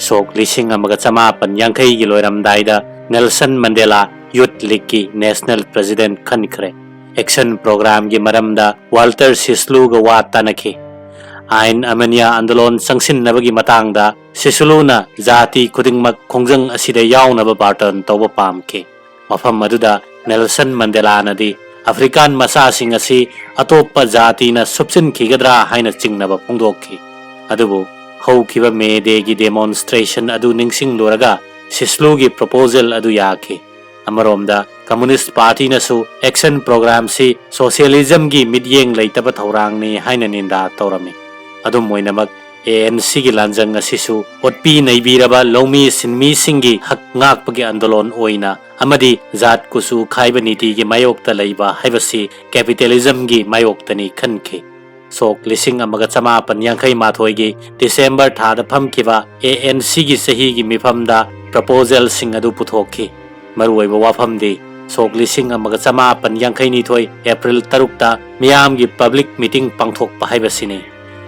ꯁꯣꯛ ꯂꯤꯁꯤꯡ ꯑꯃꯒ ꯆꯃꯥꯄꯟ ꯌꯥꯡꯈꯩꯒꯤ ꯂꯣꯏꯔꯝꯗꯥꯏꯗ ꯅꯦꯜꯁꯟ ꯃꯟꯗꯦꯂꯥ ꯌꯨꯊ ꯂꯤꯒꯀꯤ ꯅꯦꯁꯅꯦꯜ ꯄ꯭ꯔꯦꯁꯤꯗꯦꯟꯠ ꯈꯟꯈ꯭ꯔꯦ꯫ ꯑꯦꯛꯁꯟ ꯄ꯭ꯔꯣꯒ꯭ꯔꯥꯝꯒꯤ ꯃꯔꯝꯗ ꯋꯥꯜꯇꯔ ꯁꯤꯁꯂꯨꯒ ꯋꯥ ꯇꯥꯅꯈꯤ꯫ ꯑꯥꯏꯟ ꯑꯃꯅꯤꯌꯥ ꯑꯟꯗꯣꯂꯣꯟ ꯆꯪꯁꯤꯟꯅꯕꯒꯤ ꯃꯇꯥꯡꯗ ꯁꯤꯁꯂꯨꯅ ꯖꯥꯇꯤ ꯈꯨꯗꯤꯡꯃꯛ ꯈꯣꯡꯖꯪ ꯑꯁꯤꯗ ꯌꯥꯎꯅꯕ ꯕꯥꯔꯇꯟ ꯇꯧꯕ ꯄꯥꯝꯈꯤ꯫ ꯃꯐꯝ ꯑꯗꯨꯗ ꯅꯦꯜꯁꯟ ꯃꯟꯗꯦꯂꯥꯅꯗꯤ ꯑꯐ꯭ꯔꯤꯀꯥꯟ ꯃꯆꯥꯁꯤꯡ ꯑꯁꯤ ꯑꯇꯣꯞꯄ ꯖꯥꯇꯤꯅ ꯁꯨꯞꯆꯤꯟꯈꯤꯒꯗ꯭ꯔꯥ ꯍꯥꯏꯅ ꯆꯤꯡꯅꯕ ꯐꯣꯡꯗꯣꯛꯈꯤ꯫ ꯑꯗꯨꯕꯨ ꯍꯧꯈꯤꯕ ꯃꯦ ꯗꯦꯒꯤ ꯗꯦꯃꯣꯟꯁꯇ꯭ꯔꯦꯁꯟ ꯑꯗꯨ ꯅꯤꯡꯁꯤꯡꯂꯨꯔꯒ ꯁꯤꯁꯂꯨꯒꯤ ꯄ꯭ꯔꯣꯄꯣꯖꯦꯜ ꯑꯗꯨ ꯌꯥꯈꯤ꯫ ꯑꯃꯔꯣꯝꯗ ꯀꯝꯃꯨꯅꯤꯁ꯭ꯠ ꯄꯥꯔꯇꯤꯅꯁꯨ ꯑꯦꯛꯁꯟ ꯄ꯭ꯔꯣꯒ꯭ꯔꯥꯝꯁꯤ ꯁꯣꯁꯤꯌꯦꯂꯤꯖꯝꯒꯤ ꯃꯤꯠꯌꯦꯡ ꯂꯩꯇꯕ ꯊꯧꯔꯥꯡꯅꯤ ꯍꯥꯏꯅ ꯅꯤꯟꯗꯥ ꯇꯧꯔꯝꯃꯤ꯫ ꯑꯗꯨꯝ ꯑꯣꯏꯅꯃꯛ, ꯑꯦ ꯑꯦꯟ ꯁꯤꯒꯤ ꯂꯥꯟꯖꯪ ꯑꯁꯤꯁꯨ ꯑꯣꯠꯄꯤ ꯅꯩꯕꯤꯔꯕ ꯂꯧꯃꯤ ꯁꯤꯟꯃꯤꯁꯤꯡꯒꯤ ꯍꯛ ꯉꯥꯛꯄꯒꯤ ꯑꯟꯗꯣꯂꯣꯟ ꯑꯣꯏꯅ ꯑꯃꯗꯤ ꯖꯥꯠ ꯀꯨꯆꯨ ꯈꯥꯏꯕ ꯅꯤꯇꯤꯒꯤ ꯃꯥꯌꯣꯛꯇ ꯂꯩꯕ ꯍꯥꯏꯕꯁꯤ ꯀꯦꯄꯤꯇꯦꯂꯤꯖꯝꯒꯤ ꯃꯥꯌꯣꯛꯇꯅꯤ ꯈꯟꯈꯤ꯫ ꯁꯣꯛ ꯂꯤꯁꯤꯡ ꯑꯃꯒ ꯆꯃꯥꯄꯟ ꯌꯥꯡꯈꯩ ꯃꯥꯊꯣꯏꯒꯤ ꯗꯤꯁꯦꯝꯕꯔ ꯊꯥꯗ ꯐꯝꯈꯤꯕ ꯑꯦ ꯑꯦꯟ ꯁꯤꯒꯤ ꯆꯍꯤꯒꯤ ꯃꯤꯐꯝꯗ ꯄ꯭ꯔꯄꯣꯖꯦꯜꯁꯤꯡ ꯑꯗꯨ ꯄꯨꯊꯣꯛꯈꯤ꯫ ꯃꯔꯨꯑꯣꯏꯕ ꯋꯥꯐꯝꯗꯤ ꯁꯣꯛ ꯂꯤꯁꯤꯡ ꯑꯃꯒ ꯆꯃꯥꯄꯟ ꯌꯥꯡꯈꯩ ꯅꯤꯊꯣꯏ April ꯇꯔꯨꯛꯇ ꯃꯤꯌꯥꯝꯒꯤ public meeting ꯄꯥꯡꯊꯣꯛꯄ ꯍꯥꯏꯕꯁꯤꯅꯤ꯫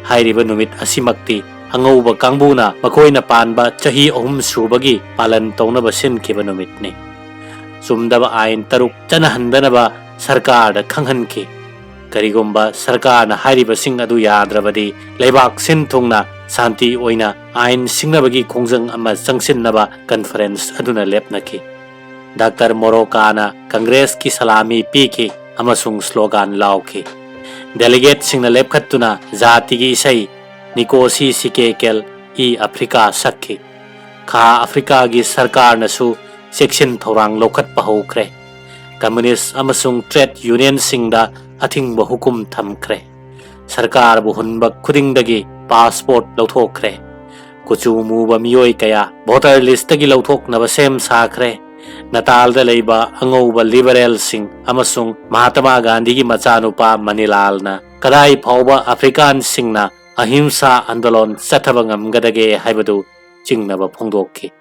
ꯍꯥꯏꯔꯤꯕ ꯅꯨꯃꯤꯠ ꯑꯁꯤꯃꯛꯇꯤ ꯑꯉꯧꯕ ꯀꯥꯡꯕꯨꯅ ꯃꯈꯣꯏꯅ ꯄꯥꯟꯕ ꯆꯍꯤ ꯑꯍꯨꯝ ꯁꯨꯕꯒꯤ ꯄꯥꯂꯟ ꯇꯧꯅꯕ ꯁꯤꯟꯈꯤꯕ ꯅꯨꯃꯤꯠꯅꯤ꯫ ꯆꯨꯝꯗꯕ ꯑꯥꯏꯟ ꯇꯔꯨꯛ ꯆꯠꯅꯍꯟꯗꯅꯕ ꯁꯔꯀꯥꯔꯗ ꯈꯪꯍꯟꯈꯤ꯫ ꯀꯔꯤꯒꯨꯝꯕ ꯁꯔꯀꯥꯔꯅ ꯍꯥꯏꯔꯤꯕꯁꯤꯡ ꯑꯗꯨ ꯌꯥꯗ꯭ꯔꯕꯗꯤ, ꯂꯩꯕꯥꯛ ꯁꯤꯟ ꯊꯨꯡꯅ ꯁꯥꯟꯇꯤ ꯑꯣꯏꯅ ꯑꯥꯏꯟ ꯁꯤꯡꯅꯕꯒꯤ ꯈꯣꯡꯖꯪ ꯑꯃ ꯆꯪꯁꯤꯟꯅꯕ conference ꯑꯗꯨꯅ ꯂꯦꯞꯅꯈꯤ꯫ ꯗꯥꯛꯇꯔ ꯃꯣꯔꯣꯀꯥꯅ ꯀꯪꯒ꯭ꯔꯦꯁꯀꯤ ꯁꯂꯥꯃꯤ ꯄꯤꯈꯤ ꯑꯃꯁꯨꯡ slogan ꯂꯥꯎꯈꯤ꯫ Delegateꯁꯤꯡꯅ ꯂꯦꯞꯈꯠꯇꯨꯅ ꯖꯥꯇꯤꯒꯤ ꯏꯁꯩ ꯅꯤꯀꯣꯁꯤ ꯁꯤꯀꯦꯀꯦꯜ ꯏ ꯑꯐ꯭ꯔꯤꯀꯥ ꯁꯛꯈꯤ꯫ ꯈꯥ ꯑꯐ꯭ꯔꯤꯀꯥꯒꯤ ꯁꯔꯀꯥꯔꯅꯁꯨ ꯆꯦꯛꯁꯤꯟ ꯊꯧꯔꯥꯡ ꯂꯧꯈꯠꯄ ꯍꯧꯈ꯭ꯔꯦ꯫ Communist ꯑꯃꯁꯨꯡ trade unionꯁꯤꯡꯗ ꯑꯊꯤꯡꯕ ꯍꯨꯀꯨꯝ ꯊꯝꯈ꯭ꯔꯦ꯫ ꯁꯔꯀꯥꯔꯕꯨ ꯍꯨꯟꯕ ꯈꯨꯗꯤꯡꯗꯒꯤ passport ꯂꯧꯊꯣꯛꯈ꯭ꯔꯦ꯫ ꯀꯨꯆꯨ ꯃꯨꯕ ꯃꯤꯑꯣꯏ ꯀꯌꯥ voter listꯇꯒꯤ ꯂꯧꯊꯣꯛꯅꯕ ꯁꯦꯝ ꯁꯥꯈ꯭ꯔꯦ꯫ ꯅꯇꯥꯜꯗ ꯂꯩꯕ ꯑꯉꯧꯕ liberalꯁꯤꯡ ꯑꯃꯁꯨꯡ ꯃꯍꯥꯇꯃꯥ ꯒꯥꯟꯙꯤꯒꯤ ꯃꯆꯥꯅꯨꯄꯥ ꯃꯅꯤꯂꯥꯜꯅ ꯀꯗꯥꯏ ꯐꯥꯎꯕ ꯑꯐ꯭ꯔꯤꯀꯥꯟꯁꯤꯡꯅ ꯑꯍꯤꯡꯁꯥ ꯑꯟꯗꯣꯂꯟ ꯆꯠꯊꯕ ꯉꯝꯒꯗꯒꯦ ꯍꯥꯏꯕꯗꯨ ꯆꯤꯡꯅꯕ ꯐꯣꯡꯗꯣꯛꯈꯤ꯫